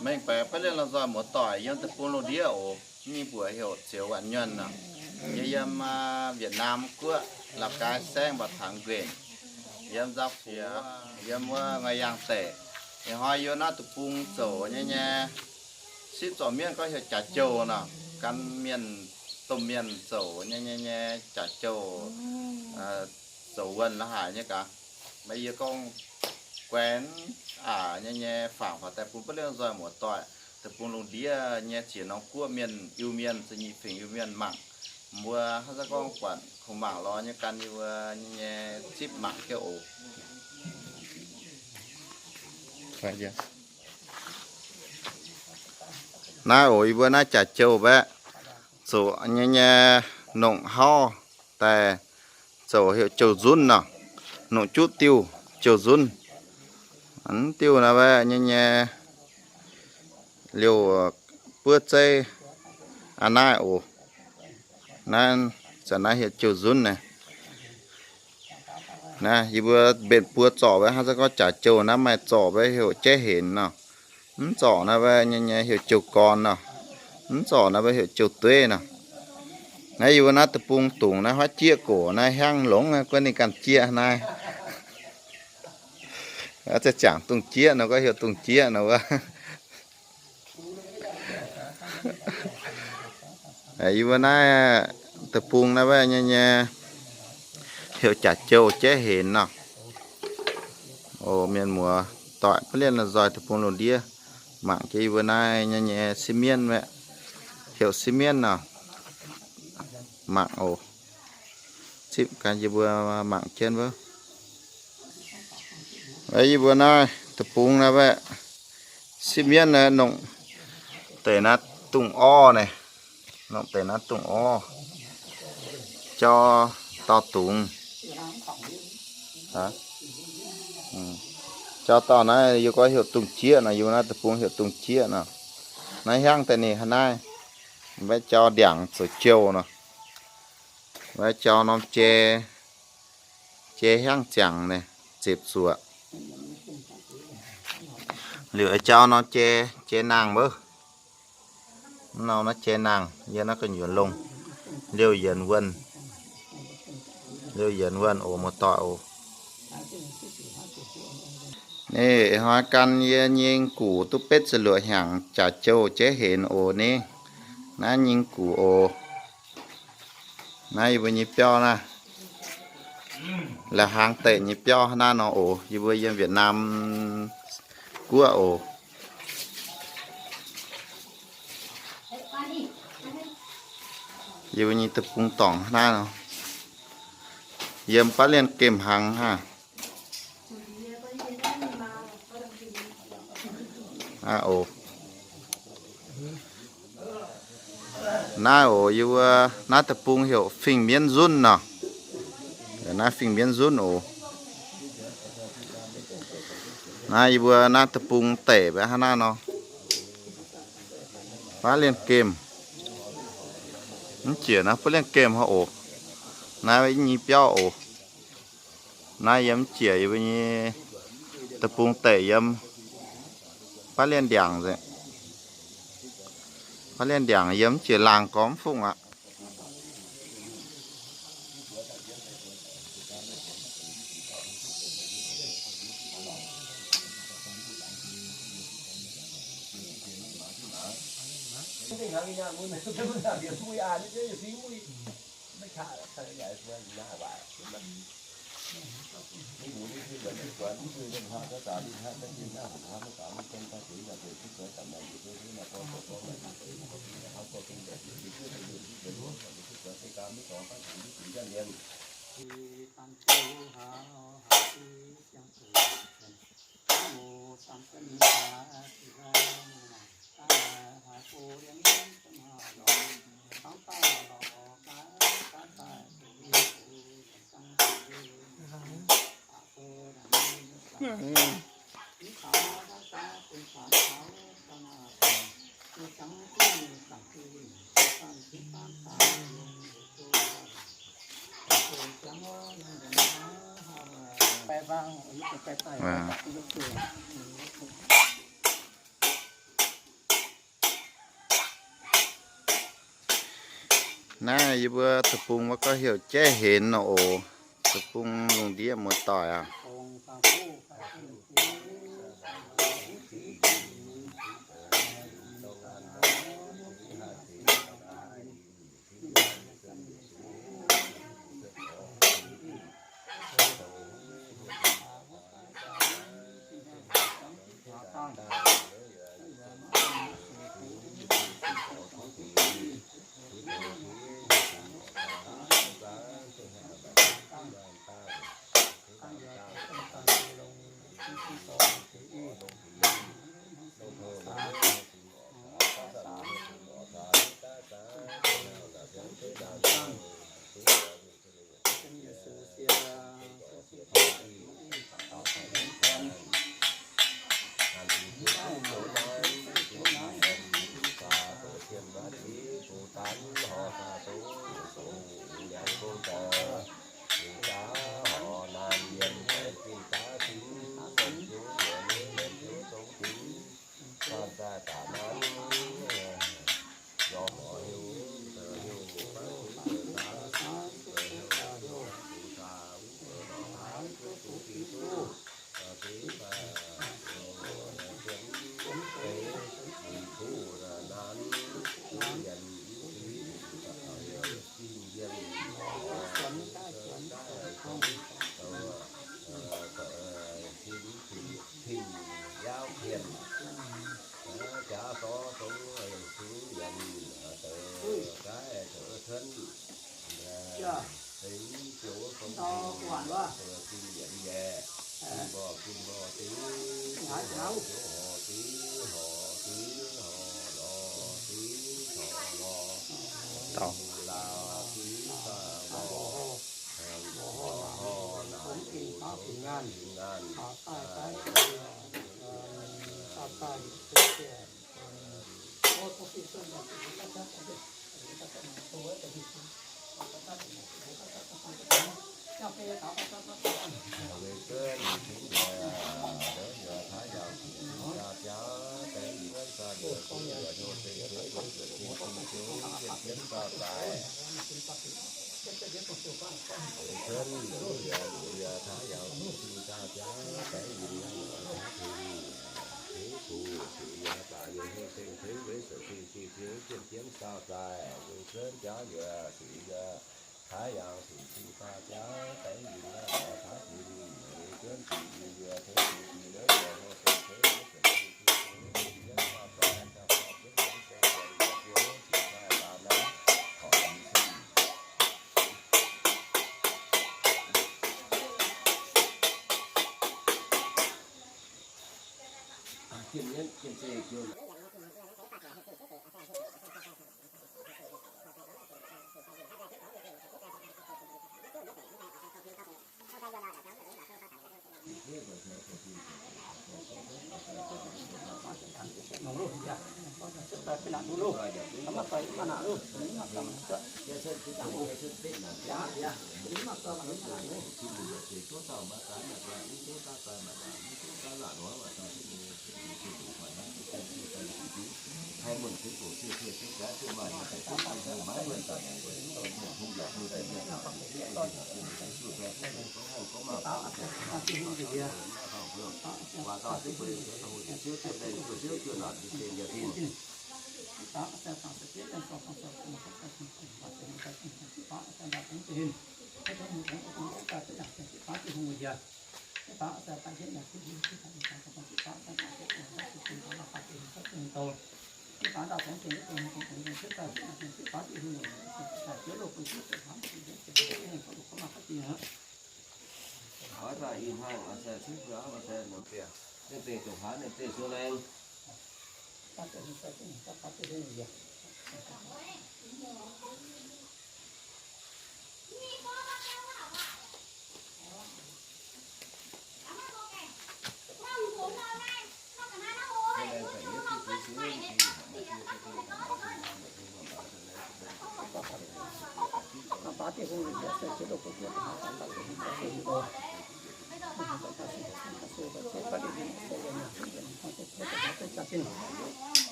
Mengh baeqc baav lienh lomh nzoih muoz-doic yiem deic-bung lungh ndiev oc. Nyei mbuox heuc Ziouc Waanc Nyuonh nor. Yie yiem Việt Nam guoqv, Lào Cai saengv, Bảo Thắng Huyện, yiem Gia Phú, yiem wuov Ngoic Yaangh deic. Ih hnoi yie naaiv deic-bung zoux nyei nyei, sipv zorc mienh gorngv heuc jaax jouh nor, gan mienh, domh mienh zoux nyei nyei nyei jaax jouh, zoux wuonh la'haic nyei gaax. Maiv yie gorngv guaix aqc nyei nyei fangx faaux daaih bun baav lienh lomh nzoih muoz-doic deic-bung lungh ndiev nyei ziex norm guoqv mienh, Iu-Mienh, Za'nyeic Fingx Iu-Mienh mangc. Mbuo hnangv zanc gorngv buatc kungx mangc lorz nyei gan yie mbuo nyei nyei zipv mangc jienv oc. Naaiv oc, yie mbuo naaiv jaax jouh mbaeqc, zoux nyei nyei nongc hauv daaih zoux heuc jouh nzunv nor, nongc juqv diuh jouh nzunv. Mv diuh naaiv mbaeqc nyei nyei liouh buov zeiv a'naaiv oc. Naaiv zanc naaiv heuc jouh nzunv naaiv. Naaiv yie mbuo mbenc buo zorc mbaeqc hnangv zanc gorngv jaax jouh naaiv maaih zorc mbaeqc heuc jaiv henx nor. Mv zorc naaiv mbaeqc nyei nyei heuc jouh gorn nor. Mv zorc naaiv mbaeqc heuc jouh dueiv nor. Naaiv yie mbuo naaiv deic-bung dungz naaiv huaav jieqv gox naaiv hiaangv longx, guov ninh ganh jieqv naaiv. Za'jangc dungz jieqv nor, gorngv heuc dungz jieqv nor wuov. Yie mbuo naaiv deic-bung naaiv mbaeqc nyei nyei heuc jaax jouh jaiv henx nor. Oc, mienh muoz-doic baav lienh lomh nzoih deic-bung lungh ndiev mangc jienv yie mbuo naaiv nyei nyei sipv mienv mbaeqc, heuc sipv mienv nor. Mangc oc. Zipv gan yie mbuo mangc jienv wuov. Yie mbuo naaiv deic-bung naaiv mbaeqc sipv mienv naaiv nongc deix naaiv dungz orv naaic. Nongc deix naaiv dungz orv, jauv dauh dungz. Jauv dauh naaiv yie gorngv heuc dungz jieqv nor, yie mbuo naaiv deic-bung heuc dungz jieqv nor. Naaiv hiaangv daaih ninh hnangv naaiv, mbaeqc jauv ndiangx zoux jouh nor. Mbaeqc jauv norm jai, jai hiaangv ziangx naaic, zepc zuoqc. Liuz jauv norm jai, jai nangh mbuov. Mv norm naaiv jai nangh, yie naaiv gu'nyuoz longh. Liouh yienx wuonh, liouh yienx wuonh oc, muoz-doic oc. Naaiv hnoi gan yie nyei gux duqv betv ziepc luoqc hnyangx, jaax jouh jaiv henx oc ni. Naaiv nyei gux oc. Naaiv yie mbuo nyei biauv naaiv, la'hnaangx deic nyei biauv hnangv naaiv nor oc. Yie mbuo yiem Việt Nam guoqv oc. Yie mbuo nyei deic-bung dorngc hnangv naaiv nor, yiem baav lienh gemh hnaangx hnangv. Aa oc. Naaiv oc, yie mbuo naaiv deic-bung heuc fingx mienv nzunv nor. Naaiv fingx mienv nzunv oc. Naaiv yie mbuo naaiv deic-bung deic mbaeqc hnangv naaiv nor, baav lienh gemh. Mv jiex naaiv baav lienh gemh hnangv oc. Naaiv nyei biauv oc. Naaiv yiem mv jiex yie mbuo nyei deic-bung deic yiem baav lienh ndiangx nzengc. Baav lienh ndiangx yiem mv jiex laangz gormx mv fungc aqv. Naaiv yie mbuo deic-bung maiv gorngv heuc jaiv henx nor oc. Deic-bung lungh ndiev muoz-doic aac.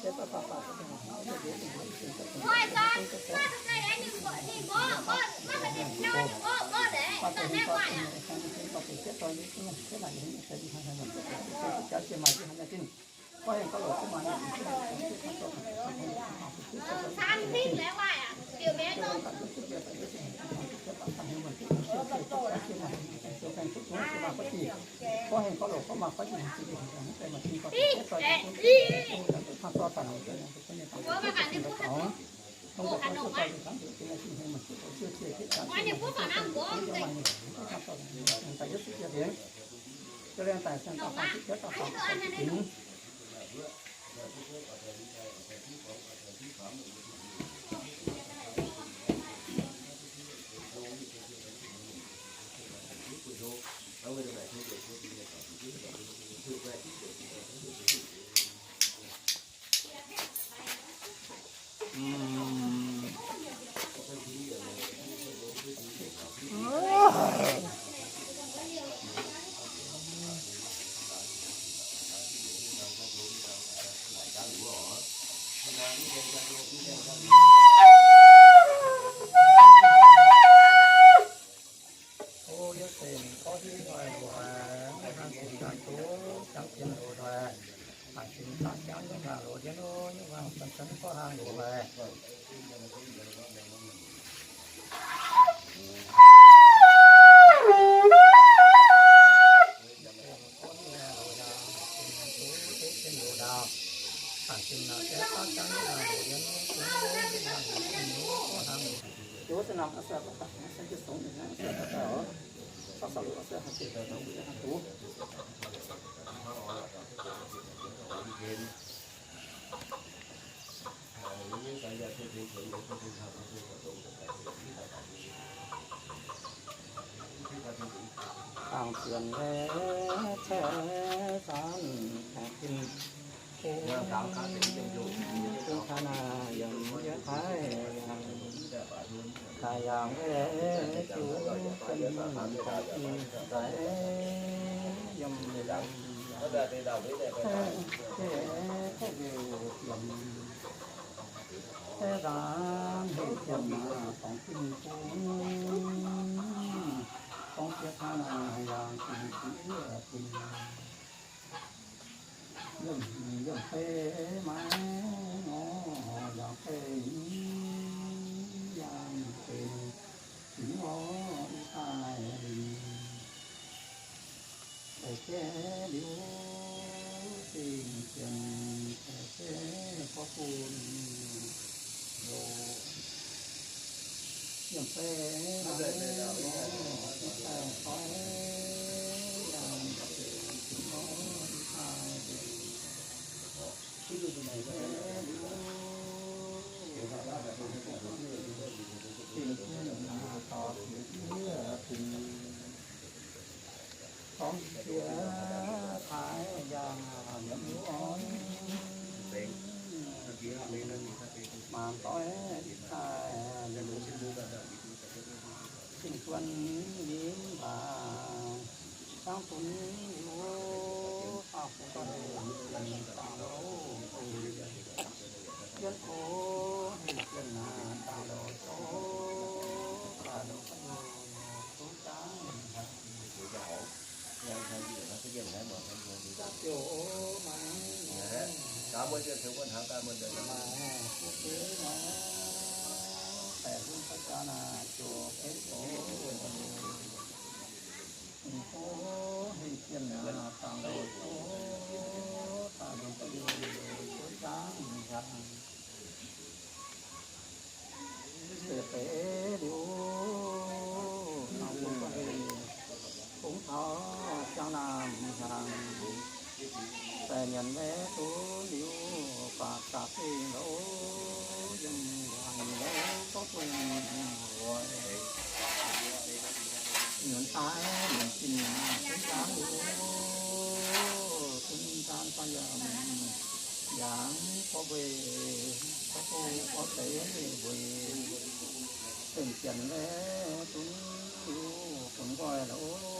O, yie se ninh gorngv hiuv hnoi loz-hnoi, hnangv jiex daaih duqv jangv jien loz-hnoi, hnangv jiex daaih jangv nyei hnoi loz jienv nor, nyungc hnangv cen cen gorngv hnangv loz-hnoi. Dangh sienx laeh caeqv zanv, dangh zinh bung, bung taaix naaic yiem yie taaix yangh, taaix yangh laeh ziux jienv dangh zinh zaaix yiem, Zanc heh jienv dorngx zinh bung, dorngx jiex taaix naaic yangh zinh zinh, yiem, yiem fei maiv nor, yangh fei yangh fei, zinh nor i daaih lingh. Deix jeiv liuz, dingh jienv deix jeiv gorngv bun loz, yiem fei maiv nor, i daaih fai yangh fei, zinh nor i daaih lingh. Deix jeiv liuz, dingh jienv dorh ziex diev dingh, dorngx jiex taaix yangh nyiemv luoqc, maanc doic daaih lingh, zinh juon mingh mbac, cangv dunv liuz, faah fu daaih dangh louc, jienv gox heh jienv naaic dangh louc zoux, daaih louc zoux jangv. Deix liuz, bungx taux ziangh naamh hnyangx, daaih nyanc maiv duqv liuz, baac gapv dingh louc, yiem hnyangx louc gorngv bun nqoi, nzuonx daaih nzuonx zinh, zinh jaax liuz, zinh jaax fai yaac yangh gorngv mbuo, gorngv mbuo gorngv deix mbuo, zinh jienv laeh dunv liuz, bun nqoi louc,